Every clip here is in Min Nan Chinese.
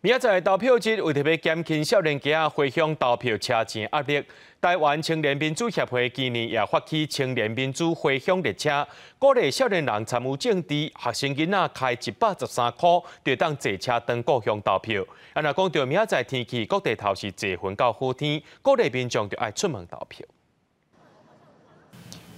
明仔載投票日，為著欲減輕少年家回鄉投票車錢壓力，台灣青年民主協會今年也發起青年民主回鄉列車，鼓勵少年人參與政治，學生囡仔開113箍，就當坐車轉故鄉投票。啊，若講著明仔載天氣，各地頭是濟雲到好天，鼓勵民眾就愛出門投票。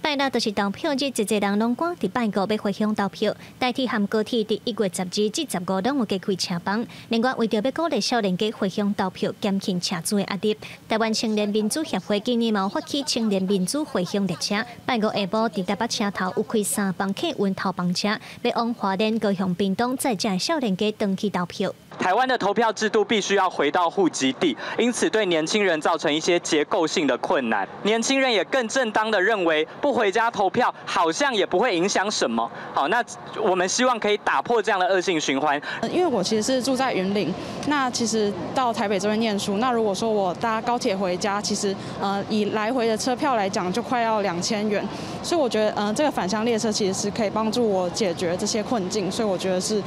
拜六就是投票日，濟濟人攏趕佇拜五欲回鄉投票。台鐵和高鐵佇1月12至15攏有加開車班。另外，為著欲鼓勵少年家回鄉投票，減輕車資的壓力，台灣青年民主協會今年嘛發起青年民主回鄉列車。拜五下晡佇台北車頭有開三班客運頭班車，欲往花蓮、高雄、屏東載遮少年家轉去投票。台灣的投票制度必須要回到戶籍地，因此對年輕人造成一些結構性的困難。年輕人也更正當的認為，不回家投票好像也不會影響什麼。好，那我們希望可以打破這樣的惡性循環。因為我其實是住在雲林，那其實到台北這邊念書，那如果說我搭高鐵回家，其實以來回的車票來講，就快要2000元。所以我覺得這個返鄉列車其實是可以幫助我解決這些困境，所以我覺得是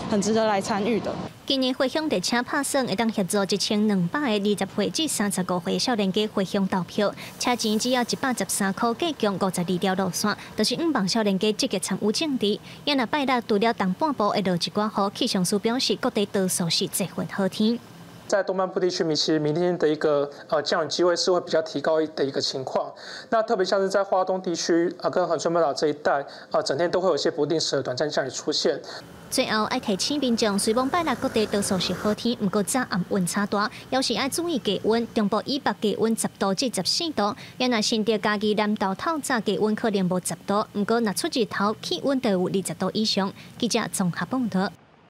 很值得來參與的。今年回鄉列車拍算會當協助1200個20歲至35歲少年家回鄉投票，車錢只要113箍，計共52條路線，就是向望少年家積極參與政治。也若拜六除了東半部會落一寡雨，氣象署表示各地多數是濟雲好天。在東半部地區，其實明天的一個降雨機會是會比較提高的一個情況。那特別像是在花東地區啊，跟恆春半島這一帶啊，整天都會有一些不定時的短暫降雨出現。最後愛提醒民眾，雖罔拜六各地多數是好天，毋過早暗溫差大，猶是愛注意低溫。中部以北低溫10度至14度，也若新竹、嘉義、南投透早低溫可能無十度，毋過若出日頭，氣溫就有20度以上。記者綜合報導。